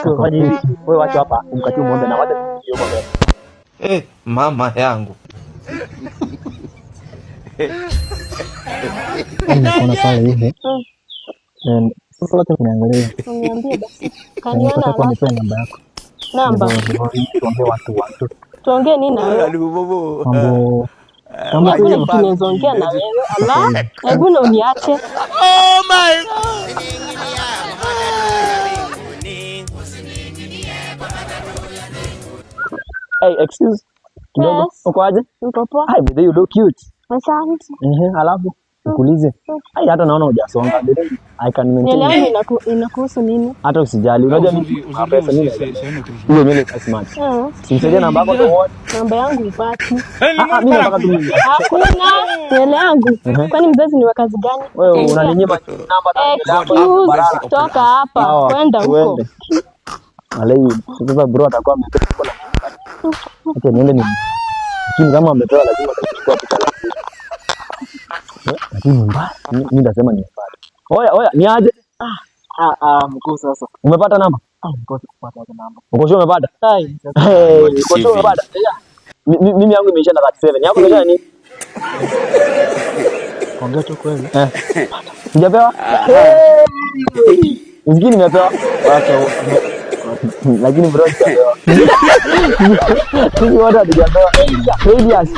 So fanya hivi. Wewe wacha hapa umkatie muombe na wacha huko mbele. Eh, mama yangu. Nimekuona pale hivi. Sasa wacha kuniangalia. Uniambie basi. Nataka Kaniona alafu nipe namba yako. Namba. Ndio tuongee watu watu. Tuongee nini na wewe? Mambo kama Hakuna kitu naweza ongea na wewe. Ala, hebu na uniache. Oh my. Hey, excuse. Kidogo. Yes. Uko aje? Niko poa. Hi, baby, you look cute. Asante. Alafu nikuulize. Ai, hata naona hujasonga. I can maintain. Nywele yangu inakuhusu nini? Hata usijali. Unajua mimi na pesa mimi. Hiyo nywele is smart. Simsaidie namba yako ndio wote. Namba yangu upati. Ah, mimi nataka tu mimi. Hakuna nywele yangu. Kwani mzazi ni wa kazi gani? Wewe unaninyima namba na nywele yako. Excuse, toka hapa. Sawa, Kwenda huko. tuende. Alei, sasa bro atakuwa amepewa. Acha niende ni. Lakini kama amepewa lazima atachukua picha lazima. Lakini mbaya. Mimi nitasema ni mbaya. Oya, oya, ni aje? Ah, mkuu sasa. Umepata namba? Ah, mkuu sikupata hizo namba. Uko sure umepata? Ai, sasa. Hey, uko sure umepata? Mimi yangu imeisha na 37. Yako imeisha na nini? Ongea tu kweli. Eh. Sijapewa? Hey! Usikii nimepewa? Wacha huo. Lakini bro sijapewa. Sisi wote hatujapewa. Failures.